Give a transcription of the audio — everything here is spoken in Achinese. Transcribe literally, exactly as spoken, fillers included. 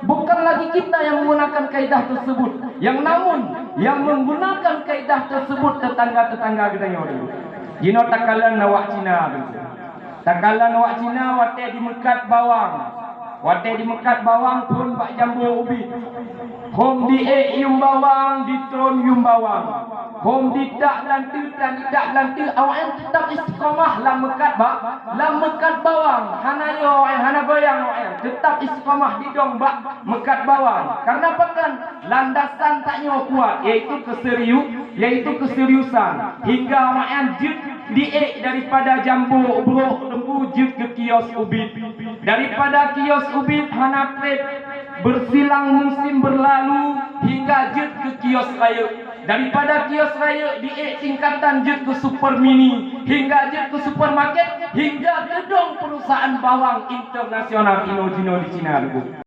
Bukan lagi kita yang menggunakan kaidah tersebut, yang namun yang menggunakan kaidah tersebut tetangga-tetangga geutanyoe. Jinoe takalon awak Cina, takalon awak Cina watée jimeukat bawang, watée jimeukat bawang phon bak jambo ubit. Hom diék yuem bawang, ditron yuem bawang. Hom didak blanteuk dan didak blanteuk, awaknyan teutap istiqamah lam meukat ba-, lam meukat bawang. Hana yo awaknyan, hana goyang awaknyan. Teutap istiqamah didong bak meukat bawang. Karena pakon? Landasan tanyoe kuat, yaitu keuseriu-, yaitu keuseriusan. Hingga awaknyan jeuet diék daripada jambo brok teungku jeuet keu kios ubit. Daripada kios ubit hana treb, bersilang musim berlalu hingga jeuet keu kios rayeuk. Daripada kios rayeuk diék tingkatan jeuet keu super mini, hingga jeuet keu supermarket, hingga teudong perusahaan bawang internasional inoe jinoe di Cina, teungku.